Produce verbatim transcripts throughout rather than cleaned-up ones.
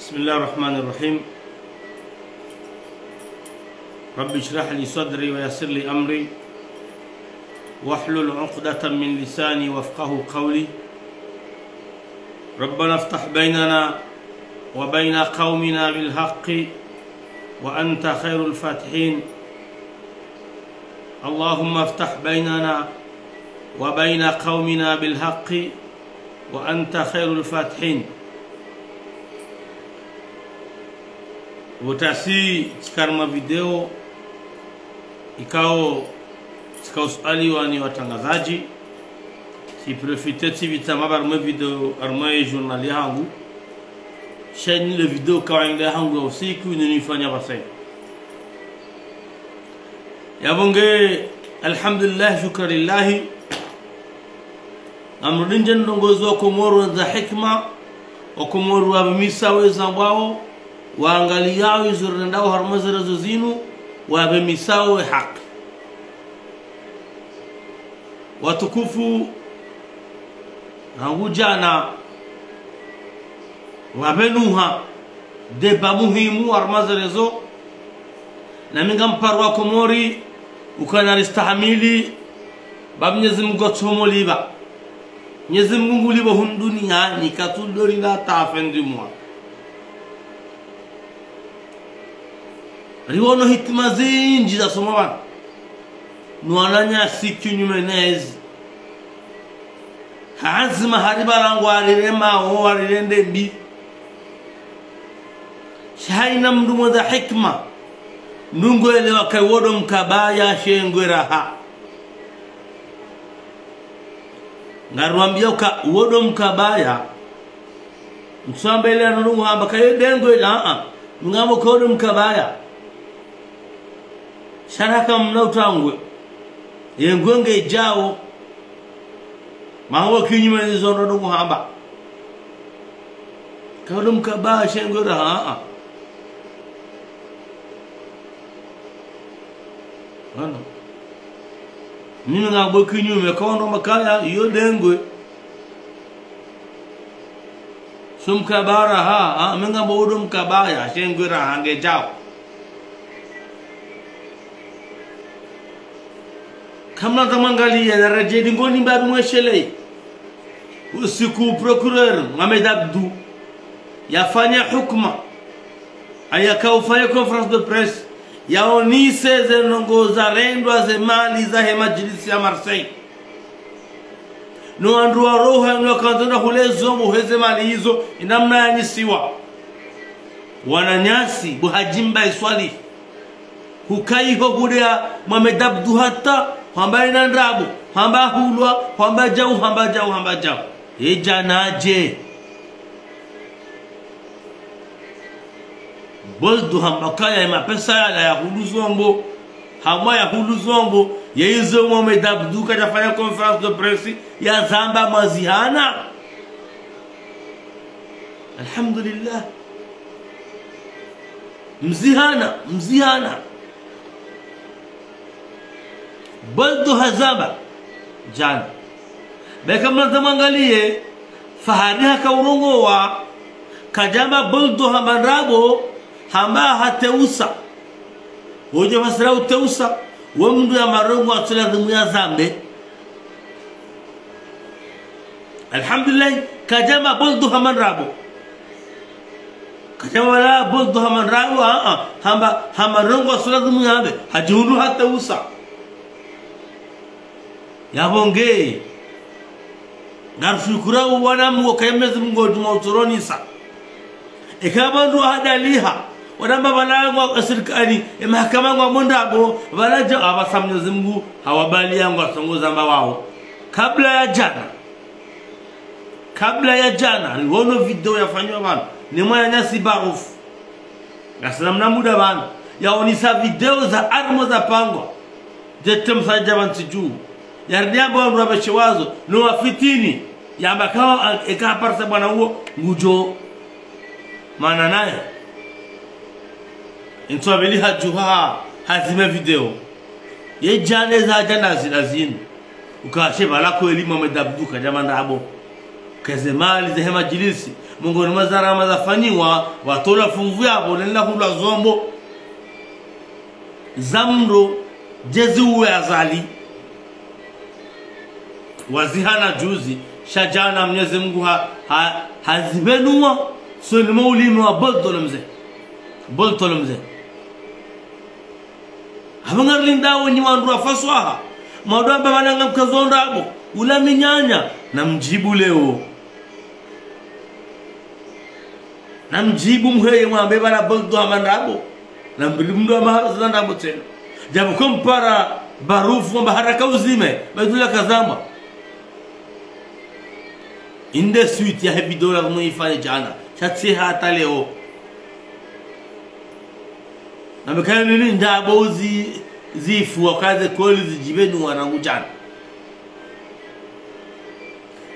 بسم الله الرحمن الرحيم. رب اشرح لي صدري ويسر لي أمري واحلل عقدة من لساني يفقهوا قولي. ربنا افتح بيننا وبين قومنا بالحق وأنت خير الفاتحين. اللهم افتح بيننا وبين قومنا بالحق وأنت خير الفاتحين. Votasi tsi harumwa video ikao, tsikao sualiwa ni watrangazadji, tsi profite tsipvitsa mapva harumwa video, harumwa ye journal yahangu. Sha inu le video kawaida yahangu ya usiku, inu nifanya pvasa. Yapvo nge, alhamdulillah, shukra lillahi. Ngamrudi ndje ndrongozi wa Komori wandza hikima, wa Komori wapve misao ye zambwao, waangaliyao izo rirendao harumwa ze réseaux zinu, wapve misao ye haki. Watukufu, rangu djana, wapvenuha débat muhimu harumwa ze réseaux. Na mi ngamparo wa Komori, ukana ristahamili, ba Mnyezi Mungu atsomo lipva. Mnyezi Mungu ngulipvo hunu duniani, katsu ndo lila hata fin du mois. Riwono hitima zindji zasomwa pvanu. No wananyasi kinyume nezi. Handzima hari pvala ngwariremao, warirende mbi. Sha hayina mndru mwendza hikima, mndru ngwelewa ka wo ndo mkabaya she ngwe raha. Ngarwambiyao ka wo ndo mkabaya. Mtsuambe ile ano hamba ka ye dengwe la, a, a. Ngambo ka wo ndo mkabaya. Sha raha ka mna utrangwe. Ye ngwe ngedjao. Maana wo kinyume nizo ndo hamba. Ka wo ndo mkabaya she ngwe raha, a, a. Wana. Mimi ngambo kinyume, ka wo ndo makaya, yo dengwe. Sumkabara ha, ha, mi ngambo wo ndo mkabaya, she ngwe raha ngedjao. Kamna tamwangaliya na radjedi ngoni mbabi mweshelei. Usiku procureur Mohamed Abdou yafanya hukuma. Aya ka ufanya conférence de presse, yaonise ze ndrongo zarendwa ze mali zahe madjilisi ya Marseille. No wandru wa roha, no wakandzona hule zombo heze mali izo, inamna yanyisiwa. Wananyasi, bo Hadji Mbaye Swalihi. Hukayi ho huleya Mohamed Abdou hata, hwamba ina ndrabo, hwamba hulwa, hwamba djau, hwamba djau, hwamba djau. Ye djana dje. Boldo hamba kaya ye mapesa yala ya hulu zombo. Hamba ya hulu zombo. Ye izo Mohamed Abdou kadjafanya conférence de presse ya zamba mwazihana. Alhamdulillah. Mzihana, mzihana. Boldo hazamba djana. Beka mna tamwangaliye, Fahari haka urongowa, kadjamba Boldo hamba ndrabo, hamba hateusa. Wodjo fasira uteusa, we mndru ya marongo atsu lazimu ya zambe. Alhamdulillah, kadjamba Boldo hamba ndrabo. Kadjamba wala Boldo hamba ndrabo, a, a, hamba, hamba ndrongo atsu lazimu yambe, hadjihundru hateusa. Yapvo nge. Ngarishukuru wana Mungu ka Mwenyezi Mungu ngudjuma utsoronisa. Eka wandru wahadaliha, wanamba pvala ngwa sirikali, ye mahakama ngwa mondrabo, pvala dja apvasa Mwenyezi Mungu, hawabaliya ngwa songo zamba wao. Kabla ya djana, kabla ya djana, riwono video yafanywa pvanu, ni mwananyasi Barouf. Ngasina mna muda pvanu, yaonisa video za harumwa zapangwa. Djete msadja pvantsi dju. Yariamba wandru wapveshe wazo, no wafitini. Yamba kawa, eka aparisa bwana uwo, ngudjo. Mana naye. Ntsu wapvili hadjuha, hazime video. Ye djana za djana zila zinu. Ukashe pvala kweli Mohamed Abdou kadjamba ndrabo. Ze mali zahe madjilisi, mongoni mwa zarama zafanyiwa, watolwa funvu yapvo, nena hulwa zombo. Za mndru, djezi uwe Azali. Wazihana juzi, sha djana Mnyezi Mungu ha, ha, hazipvenua, so ni maulimi wa Bolto le mze. Bolto le mze. Hapvo ngarilindao nyi wandru wa faswaha. Mwadjo amba pvanu ngamkazo ndrabo. Ula minyanya. Namdjibu leo. Namdjibu mheye mwambe pvanu Bolto hama ndrabo. Nambili mndru hama zila ndrabo tsena. Djabu kompara barufu wamba haraka uzime. Baidula kazamba. Inde suite yahe video la mwe ifanye djana. Sha tsi hata leo. Nambe kaya nini ndrabo zi, zifu wakaze kweli zidjipvenua rangu djana.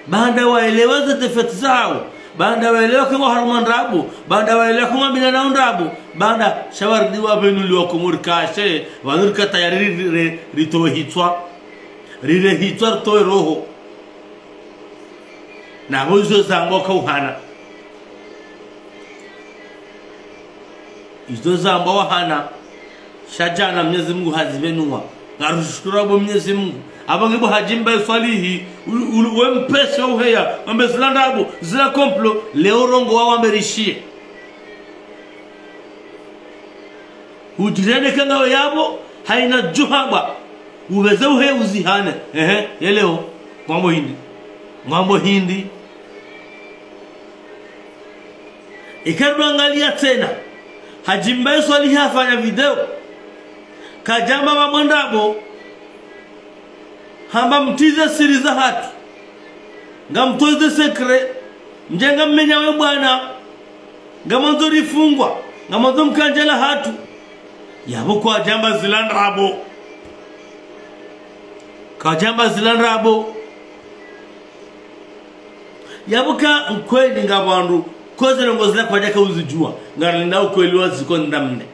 Baanda waelewa ze tafiti zao. Baanda waelewa kama harumwa ndrabo. Baanda waelewa kama bila na ndrabo. Baanda shawaridi wapvenuliwa Komori kashe. Pvanu rika tayari ri, ri, ri, ritowe hitswa. Rire hitswa ritowe roho. Na pvo izo zambwa kauhana. Izo zambwa wahana. Sha djana Mnyezi Mungu hazipvenua. Ngarushukuru bo Mnyezi Mungu. Apvo ngibo Hadji Mbae Swalihi. Ulu, ulu, we mpesi wa uheya. Wambe zila ndrabo. Zila complot. Leo rongowa wambe rishiye. Udjirende ka ngawe yapvo, haina djuhamba. Upveze uhe uzihane. Ehe, yeleo. Ngwambo hindri. Ngwambo hindri. Eka ridjo angalia tsena. Hadji Mbae Swalihi hafanya video. Kadjamba pvamwe ndrabo. Hamba mtrize siri zahatru. Ngamtoze secret. Mdje ngammenya we bwana. Ngamwandzo rifungwa. Ngamwandzo mkandjela hatru. Yapvo kwadjamba zila ndrabo. Kwadjamba zila ndrabo. Yapvo ka nkweli ngapvo wandru. Koze ndrongo zila kwadjaka uzidjua. Ngarilindao ukweli wa ziko ndamne.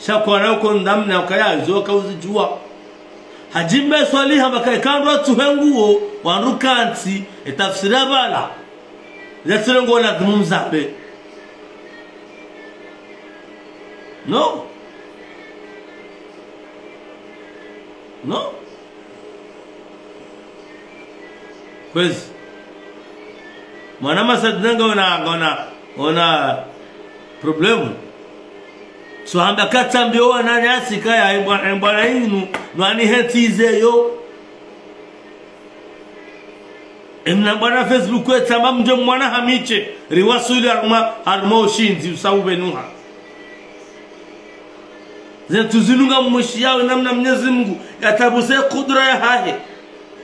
Sha kwana uko ndamna ukaya zo kauzidjua. Hadji Mbae Swalihi hamba kaya eka ndo atsuhe nguo, wandru kantsi, etafsiri ya pvala. Zatsile ngo lazimu mzambe. No. No. Kwezi. Mwana Masadi nanga ona, ona, ona problème. So hamba katsambi owa nani asika ya embwa-, embwana inu, nwani hetize yo. Emna bwana Facebook we tsamba mdjo mwana hamiche, riwasuli harumwa, harumwa ushindzi, usawu pvenuha. Zentsu zinu ngamwishiyawo namna Mnyezi Mungu yatabuse kudura yahahe.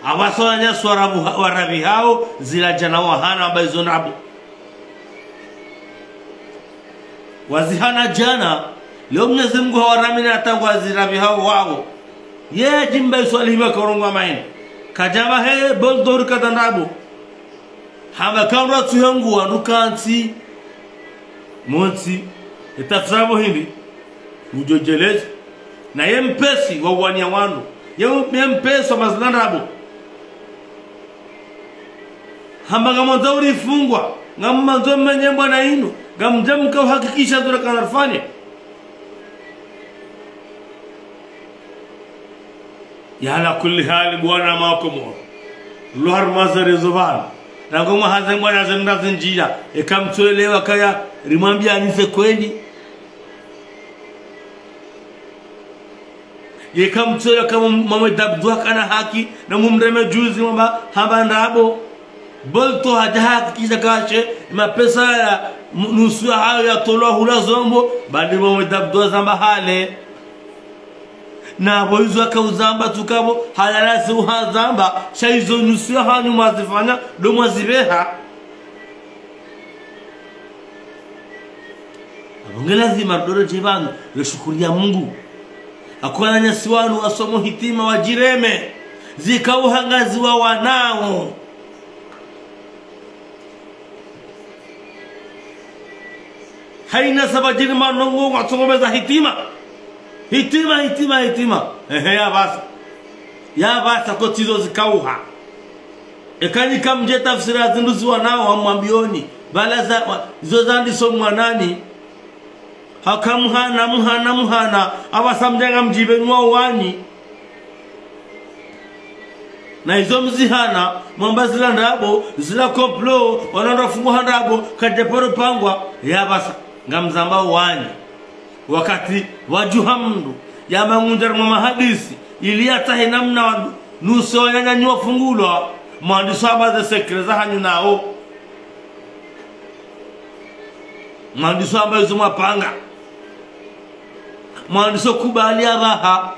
Apvasa wananyasi warabu-, warabihao zila djana wahana wamba izo ndrabo. Wazihana djana, leo Mnyezi Mungu hawaramini hata ngwazirabihao wawo. Ye Hadji Mbae Swalihi pvakarongowa maini. Kadjamba he, Bolto rikata ndrabo. Hamba ka ndo atsuhe nguo wandru kantsi. Montsi. Etafsiri yapvo hindri. Udjodjeleze. Na ye mpesi wa uwaniya wandru. Ye, ye mpesi wamba zila ndrabo. Hamba ngamwandzo urifungwa. Ngamwandzo mmenye mbwana inu. Ngamdja mkauhakikisha zura kanarifanye. Ya ala kulli hali bwana makomo. Lo harumwa ze réseaux pvanu. Rangu mwahaze mbwana zendra zindjila. Eka mtsuelewa kaya rimwambiani ze kweli. Yeka mtsuelewa kaya Mohamed Abdou kana haki na mumreme juzi mwamba hamba ndrabo. Bolto hadja hakikisha kashe, mapesa ya m-, nusu yahayo yatolwa hula zombo, bali Mohamed Abdou zamba hale. Na pvo izo yakauzamba tsukapvo, halala si uhazamba, sha izo nusu yahanyu mwazifanya, ndo mwazipveha. Apvo nge lazima ridoro dje pvanu, rishukuriya Mungu. Haka wananyasi wanu wasomo hitima wadjireme, zikauhangaziwa wanao. Haina sababu djiri manongo watsongomeza hitima. Hitima, hitima, hitima. Ehe, yapvasa. Yapvasa kotsi izo zikauha. Eka nyi kamdje tafsiri zindru ziwanao, hamwambiyoni. Bala za, wa, izo zandiso mwanani. Haka muhana, muhana, muhana. Apvasa mdja ngamdjipve nyi wanyi. Na izo mzihana, mwamba zila ndrabo, zila complot, wala ndo fungwa ha ndrabo, kadjaparo pangwa, yapvasa, ngamzamba wanyi. Wakati wadjuha mndru, yamangundja mwa mahadisi, ili yatsahe namna wandru, nusu wananya nyi wafungulwa, mwandiso amba ze secret zahanyu nao. Mwandiso amba izo mwapanga. Mwandiso kubali apvaha.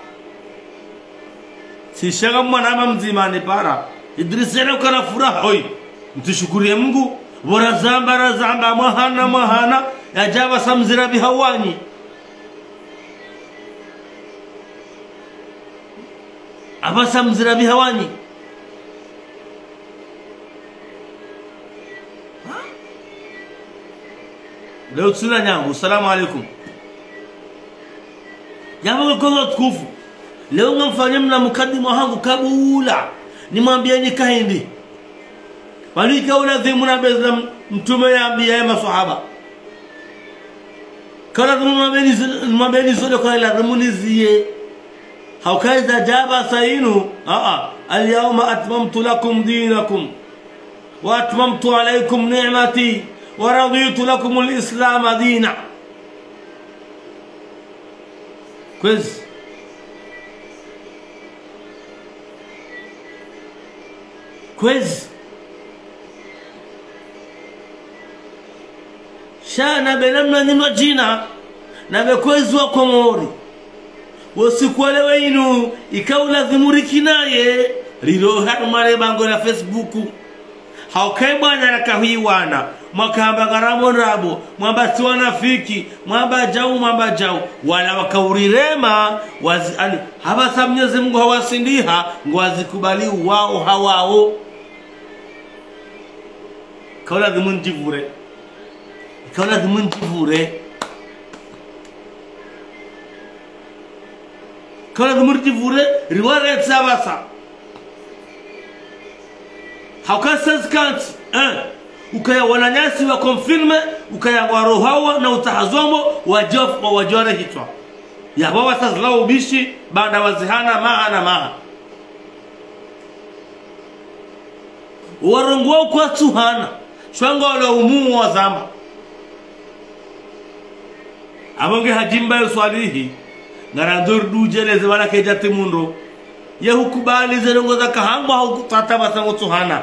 Sishanga mwanama mdzima ni para. Idrisi yale ukana furaha, oi. Mtsishukuriye Mungu. Pvo razamba, razamba, mwahana, mwahana. Yadja apvasa mzira pvi hawanyi. Apvasa mzira pvi hawanyi. Ha? Leo tsina nyangu, salamu alaikum. Yapvo kwa tukufu. Leo ngamfanye mna mukadima hangu kabula. Nimwambiyeni kahindi. Walika ulazimu na bezla m-, mtrume yambiya ye maswahaba. Kala mwambeni z-, mwambeni zole kwa lazimu niziye. Hauka iza djapvasa inu, a, a, اليوم أتممت لكم دينكم وأتممت عليكم نعمتي ورضيت لكم الإسلام دينا. Kwezi. Kwezi. Sha na be namna nyi mwadjina, na be kwezi wa Komori. Wo usiku wa leo inu, ika ulazimu rikinaye, rilo harumwa le bangwe la Facebook. Hauka ye bwana raka hwiwana, mwakamba ngaramo ndrabo, mwamba si wanafiki, mwamba djau, mwamba djau. Wala waka urirema, wazi, ani, apvasa Mnyezi Mungu hawasindiha, ngwazikubali wao hawao. Ika ulazimu ndjipvure. Ika ulazimu ndjipvure. Ika ulazimu ndjipvure, riwaretse apvasa. Hauka sezi kanti, eh. Ukaya wananyasi wa confirme, ukaya warohawa na utahazwambo, wadjof-, wa-, wadjore hitswa. Yapvo apvasa zila ubishi, baanda wazihana, maha na maha. Warongowa ukwatsuhana, shwanga wala umu wazamba. Apvo nge Hadji Mbaye Swalihi, ngarandzo ridudjeleze wala kedja timundro. Ye hukubali ze ndrongo za kahangwa hukutata apvasa ngutsuhana.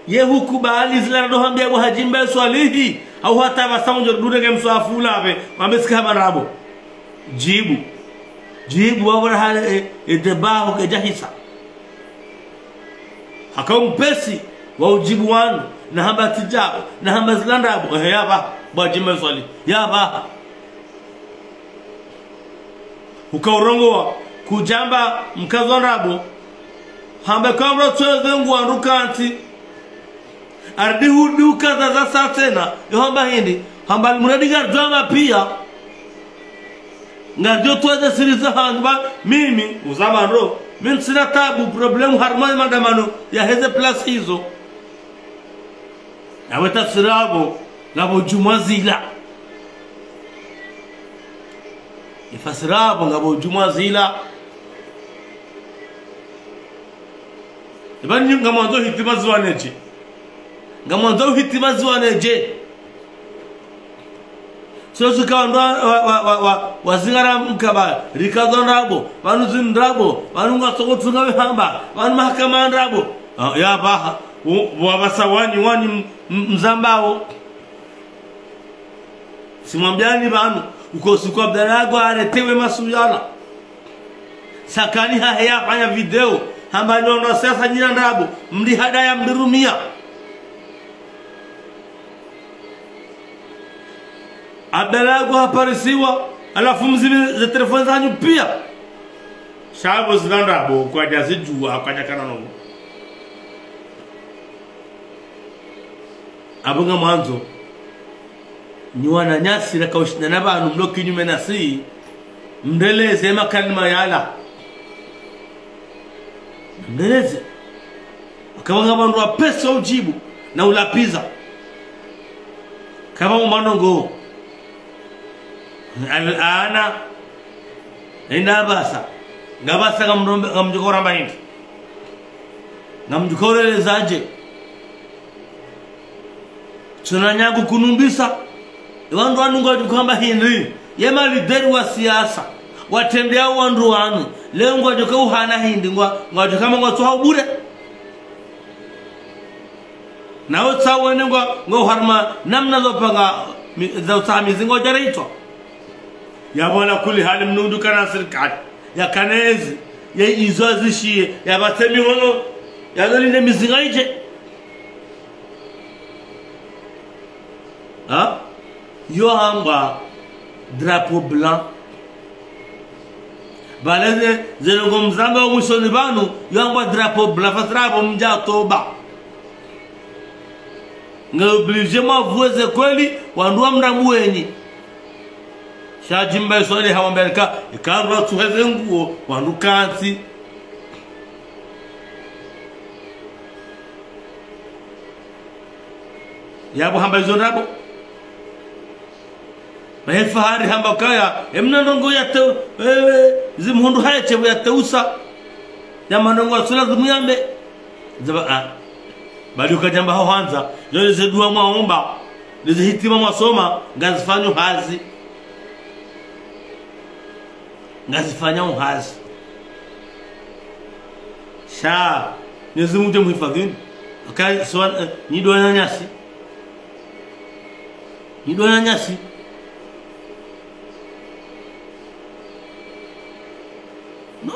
Ye hukubali zila ndo hambiya bo Hadji Mbaye Swalihi, au hata apvasa ngudjo dure nge mswafu ula apve, mwambe si hama ndrabo. Djibu. Djibu, wabora hale, e, e, debaho kedjahisa. Haka umpvesi, wa udjibu wanu, na hamba tsi djao, na hamba zila ndrabo, ehe, yapvaha, bo Hadji Mbaye Swalihi, yapvaha. Uka urongowa, kudjamba mkazo ndrabo. Hamba kamra tsweze ngu wandru kanti. Ardi hudi ukaza za sa tsena. Yo hamba hindri. Hamba almuradi ngardjwamba piya. Ngardjo tweze siri za hanyu ba mimi. Uzamba ndro. Mi ntsina tabu problemu harumwa ye mandamano. Yaheze place hizo. Nawe tafsiri apvo, ngapvo djumwa zila. Ifasiri apvo, ngapvo djumwa zila. Eba nyi ngamwandzo hitima ziwanedje. Ngamwandzo hitima ziwanedje. Sio suka wandru wa, wa, wa, wa, wa, wazingara mkaba, rikazo ndrabo, pvanu zi ndrabo, pvanu ngwasoko tsunga wehamba, pvanu mahakama ndrabo. Ah, yapvaha, u, wapvasa wanyi, wanyi m-, m-, mzambao. Simwambiyani pvanu, uko usiku Abdallah Go aretewe masuyala. Sakani hahe yafanya video, hamba nyondo siasa nyina ndrabo, mdri hadaya mdri rumia. Abdallah Go haparisiwa, halafu mzime ze telefoni zanyu piya. Sha apvo zila ndrabo, kwadja zidjuwa, kwadja kana nongo. Apvo ngamwandzo. Nyi wananyasi raka ushindana pvanu mlo kinyume nasi. Mdeleze makalima yala. Mdereze. Kama ngapvo wandru wapvesa udjibu na ulapviza. Kama mwanongo. Al-, ana. Enda apvasa. Ngapvasa ngamdjo-, ngamdjo horamba hindri. Ngamdjo horeleza dje. Tsuna nyangu kunumbisa. Wandru wanu ngwadjo hamba hindri. Ye ma leader wa siasa. Watrendea wandru wanu. Leo ngwadjo uhana hindri. Ngwa-, ngwadjo hamba ngwatsoha ubure. Na wo tsawo wene ngwa, ngwa harumwa namna zo pvanga mi-, za utsaha mizingo djaritswa. Yapvo ala kulli hali mndru kana sirikali. Yakana ezi. Ya izo azishiye. Yapvatse mihono. Yazalinde mizinga idje. Ha? Yo hamba drapeau blanc. Pvale ze, ze ndrongoo mzamba wo mwishoni pvanu, yo hamba drapeau blanc, fasira yapvo mdja toba. Nga obligé mwavue ze kweli, wandru wa mrambueni. Sha Hadji Mbae Swalihi hawambia ka, eka wandru watsuhe ze nguo, wandru kantsi. Yapvo hamba izo ndrabo. Mahe Fahari hamba kaya, emna ndrongoo ya teu-, eh, zimhundru haye tsebu ya teusa. Ya ma ndrongoo ya tsula zimuyambe. Zaba, ah. Bali ukadjamba ho hwandza, zo ze dua mwaomba, ze hitima mwasoma, ngazifanyo hazi. Ngazifanyao hazi. Sha, Mwenyezi Mungu nde muhifadhini. Aka, swa-, eh, nyi ndo wananyasi. Nyi ndo wananyasi. No.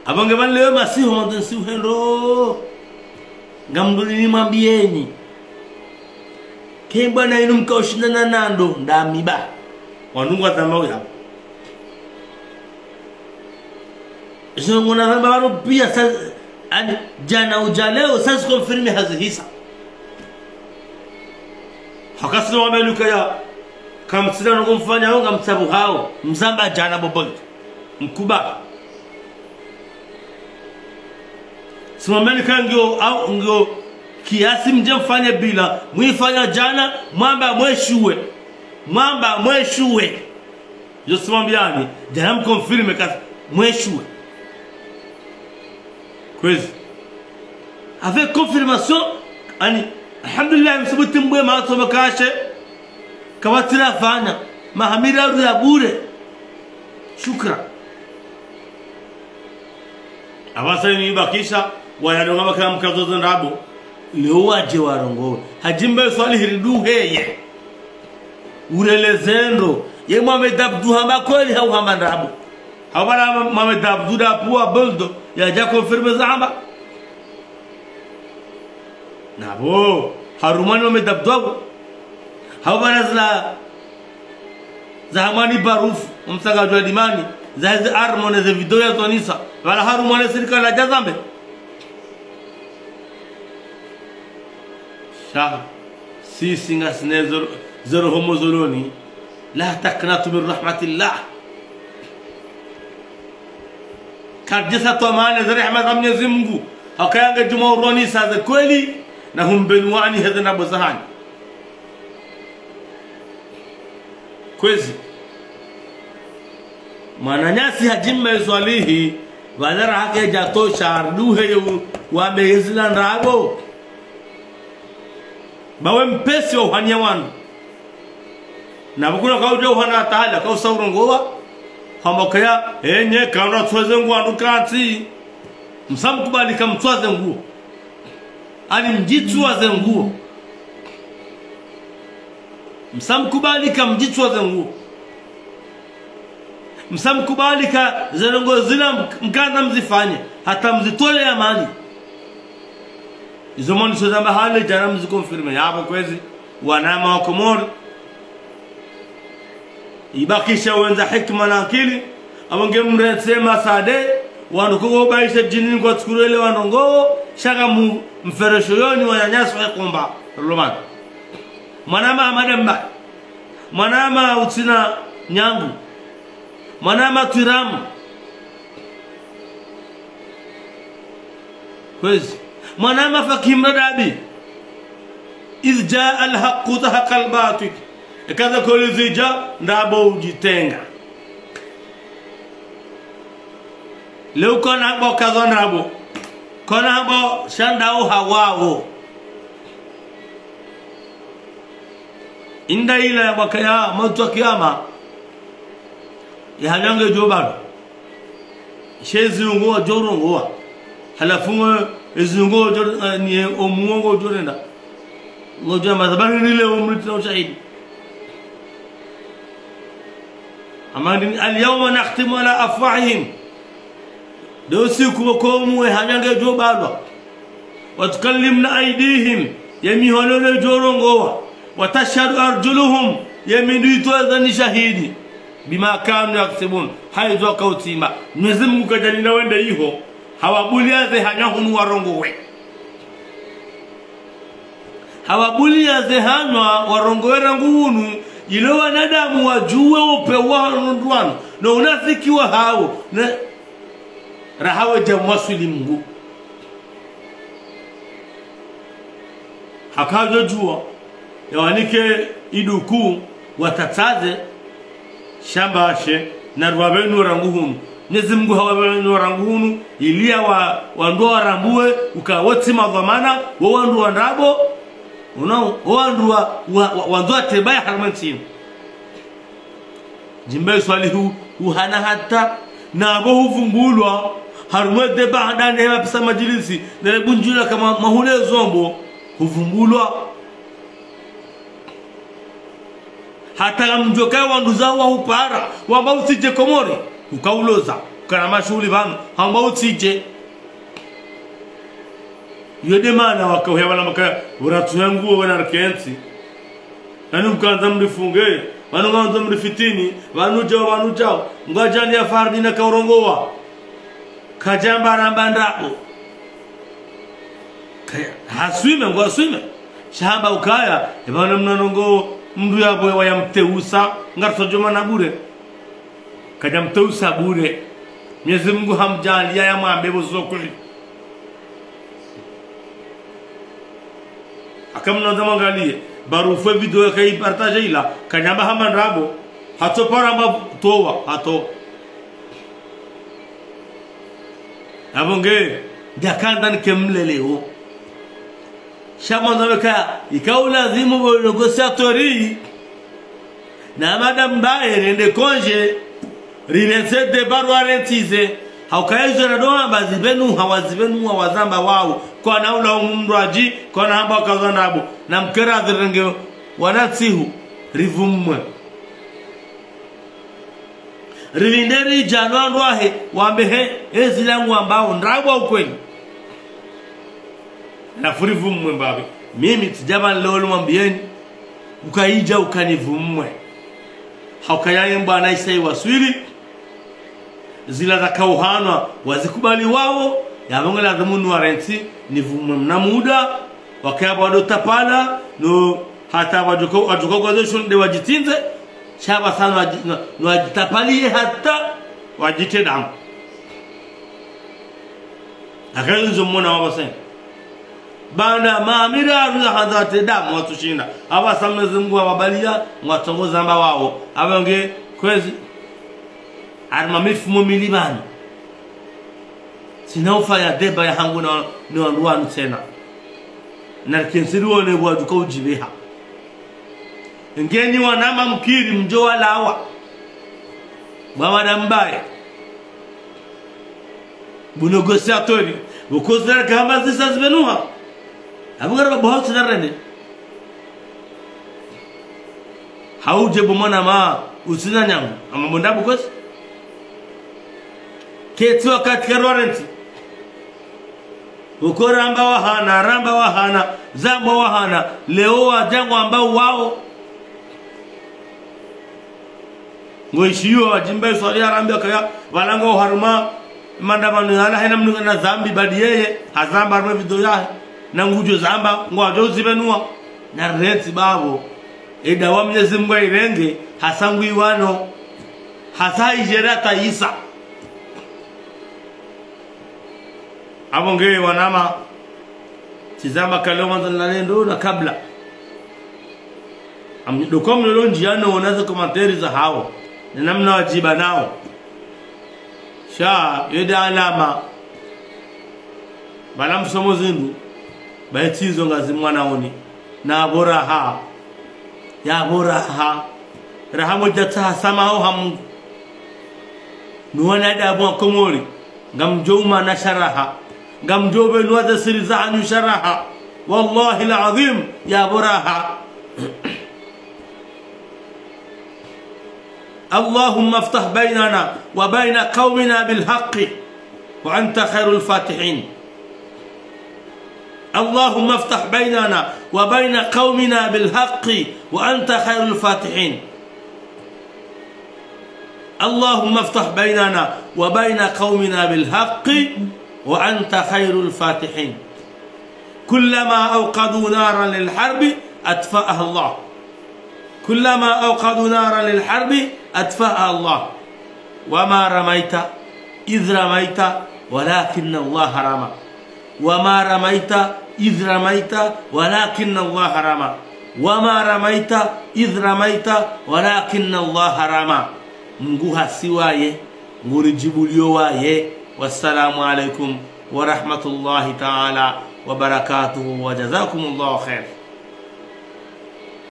Apvo nge pvanu leo masihu, mwandzo nsihu hendo. Ngamdjo nimwambieni. Ke bwana inu mkao shindana nando, ndami ba. Wandru ngwadhamba uya. Izo ngona dhamba pvanu pia sa, ani, djana udja leo, sa zikonfirme hazihisa. Haka sina wambe lukaya, kamtsina no kumfanya ho, ngamtsabuhao, mzamba djana boboyi. Mkubali. Simwambeni ka ngio, au, ngio, kiasi mdje mfanye bila, mwifanya djana, mwamba mweshuwe. Mwamba mweshuwe. Yo simwambiani, djana mkonfirme kasi, mweshuwe. Kwezi. Avec confirmation, ani, alhamdulillah, msubuti mbwe matso makashe, kawatsira fanya, mahamira ru ya bure. Shukra. Apvasa inu ibakisha, wayadonga makaya mkazo ze ndrabo. Leo wadje warongowe. Hadji Mbae Swalihi ridunge ye. Ureleze ndro. Ye Mohamed Abdou hamba kweli hau hamba ndrabo. Hau pvala Mohamed Abdou da puwa boldo. Yadja confirme za hamba. Napvo, harumwa ni Mohamed Abdou. Hau pvala zila, za hamwani Barouf, msaka djwa dimani, za hizi armone ze video ya zonesa. Pvala harumwa ni sirikali ya djazambe. Sha, sisi ngasina zero, zero homo zoloni. La taqnatu min rahmatillah. Karidjesa twamani ze rehema za Mwenyezi Mungu. Haka yange djuma uronesa ze kweli, na humbenuwani heze ndrabo zahanyu. Kwezi. Mwananyasi Hadji Mbae Swalihi, pvale raha kedja tosha, ridunge ye u-, wambe yezila ndrabo. Bawe mpvesi wa uhania wanu. Na pvo kuna kaudja uhana atahala, kausa urongowa. Hamba kaya, enyi, kandru watsuhe ze nguo wandru kantsi. Msamkubali kamtsuha ze nguo. Ani mdjitsuha ze nguo. Msamkubali kamdjitsuha ze nguo. Msamkubali ka ze ndrongoo zila mk-, mkandza mzifanye. Hata mzitole ya mali. Izo moni so zamba hale djana mzikonfirme. Yapvo kwezi. Wanama wa Komori. Ibakisha wendza hikima na akili, apvo nge mretse masade, wandru kuko baisha djini ngwatsukurele wandru ngo, sha ka mu-, mferesho yoni wananyasi wa Komba, lomani. Mwanama Ahmada Mbae, mwanama Utsina Nyangu, mwanama Twiramu, Kwezi. Mwanama Fakihimradabi. إذ جاء الحق وزهق الباطل. Eka ze kweli zidja, ndrabo udjitenga. Leo kona hamba kaza ndrabo. Kona hamba sha ndrawo hawawo. Inda ila ya mwaka ya mauti wa kiyama. Ya hanyanga djo balo. She ezi ungo wadjo rongowa. Halafu ngo, ezi ungo wadjo, eh, ni omuongo wadjo renda. Ngodjo amba za bari nile umri tina ushahidi. Amandini, اليوم نختم على أفواههم. Ndo siku wo komu we hanyanga djo balwa. وتكلمنا أيديهم, ye mihono le djo rongowa. وتشهد أرجلهم, ye mindru itowa eza ni shahidi. بما كانوا يكسبون, ha izo waka utsimba. Mwenyezi Mungu kadjalinda wende iho, hawabuliya ze hanywa hunu warongowe. Hawabuliya ze hanywa warongowe rangu hunu, ilo wanadamu wadjuwe upvewu wa wandru wanu, no unafiki wahawo, ne, raha wedja mwaswili Mungu. Haka djo djuwa, yawanike iduku, watatsaze, shamba she, na ruwabenuwe rangu hunu. Mwenyezi Mungu hawabenuwe rangu hunu, ili ya wa, wandru warambuwe, uka wo tsi madhwamana, wo wandru wa ndrabo, unawo, wo wandru wa, wa, wa, wandru wa tebaya harumwa ntsi inu. Djimba iswali hu, uhana hata, na abo huvumbulwa, harumwa deba handani hema pisa madjilisi, nele bundjula kama mahule zombo, huvumbulwa. Hata ngamdjo kaya wandru zawo wahupara, wamba utsidje Komori, ukauloza, ukana mashuhuli pvanu, hamba utsidje. Iyo nde mana waka uheya wala maka, uratsu yangu wena rikentsi. Nani mkandza mrifunge, pvanu mkandza mrifitini, pvanu djao, pvanu djao. Ngwadjani ya Fardina kaurongowa. Kadjamba ramba ndrabo. Kaya, haswime, ngwaswime. Shamba ukaya, epvana mna nongo mndru yapvo waya mteusa, ngaritso djoma na bure. Kadja mteusa bure. Mwenyezi Mungu hamdjaliya ya mwambe pvo zo kweli. Aka mnandza mwangaliye, baru ufwe video yaka ipartage ila, kanyamba hamba ndrabo, hatso para mba towa, hato. Apvo nge, ndjaka ndani ke mlelewo. Sha mwandzo weka, ika ulazimu bo négociateur, na madame Mbaye rende congé, rilentse deba rwarentsize, haukaya izo rado hamba zibenuha, wazibenuha, wazamba wawo, kwana ula umumrwadji, kwana hamba wakaza ndrabo, na mkera zirenge wana ntsihu, rivumwe. Rilinde ridja no wandru wahe, wambe he, ezi langu wambao, ndrabo ukweli. Halafu rivumwe mbapvi. Mimi tsidjapva nlolo mwambiyeni, ukaidja ukanivumwe. Haukaya ye mbwana isa iwaswili, zila zaka uhanwa, wazikubali wawo, yapvo nge lazimu nuwarentsi, nivumwe mna muda, wakaya pvwado tapala, no hata wadjuka, wadjuka kwa zesho nde wadjitsindze, sha pvasa no wadji-, no, no wadjitapaliye hata wadjitse damu. Haka indzo mona wapvasa. Baanda maha miraru ya handza watse damu watsushinda. Apvasa Mwenyezi Mungu hawabaliya, ngwatsongo zamba wawo. Apvo nge kwezi, harumwa mifumo mili pvanu. Tsina ufanya deba ya hangu na, na wandru wanu tsena. Na rikentsi riwone pvwadjuka udjibeha. Ngeni wanama mkiri mdjo walawa. Bo madame Mbaye. Bo négociateur. Bo kozera kamba zisa zibenuha. Apvo ngara bo hausi na rene. Haudje bo mwanama utsina nyangu. Ama bo ndrabo kwezi. Ketsi wakati karwarentsi. Uko ramba wahana, ramba wahana, zamba wahana, leo wadja ngwamba wawo. Ngoishiyo wadjimba iswali ya rambi kaya, pvala ngo harumwa, mandamano yala hena mndru na zambi badi yeye, hazamba harumwa video yahe, na ngudjo zamba, ngwadjo uzibenuwa, na rentsi babo. Eda wa Mwenyezi Mungu airenge, hasa ngwi wano, hasa ijera taisa. Apvo nge wanama, tsi zamba kalonga za nalendo na kabla. Am-, ndo kwa mlolo ndziani wona ze commentaires zahawo, ne namna wadjibu nawo. Sha, yo nde alama. Bala msomo zindru, ba eti zo ngazi mwana oni. Na pvo raha. Ya pvo raha. Raha modja tsaha samaha ha Mungu. Nuwana adabu wa Komori. Ngamdjo umana sha raha. Ngamdjo pvenuwa ze siri zahanyu sha raha. Wallahi al-azim, ya pvo raha. اللهم افتح بيننا وبين قومنا بالحق وأنت خير الفاتحين. اللهم افتح بيننا وبين قومنا بالحق وأنت خير الفاتحين. اللهم افتح بيننا وبين قومنا بالحق وأنت خير الفاتحين. كلما أوقدوا نارا للحرب أطفأها الله. كلما أوقدوا نارا للحرب أطفأها الله. وما رميت إذ رميت ولكن الله رمى. وما رميت إذ رميت ولكن الله رمى. وما رميت إذ رميت ولكن الله رمى. Mungu hasi waye, nguridjibuliyo waye. والسلام عليكم ورحمة الله تعالى وبركاته وجزاكم الله خير.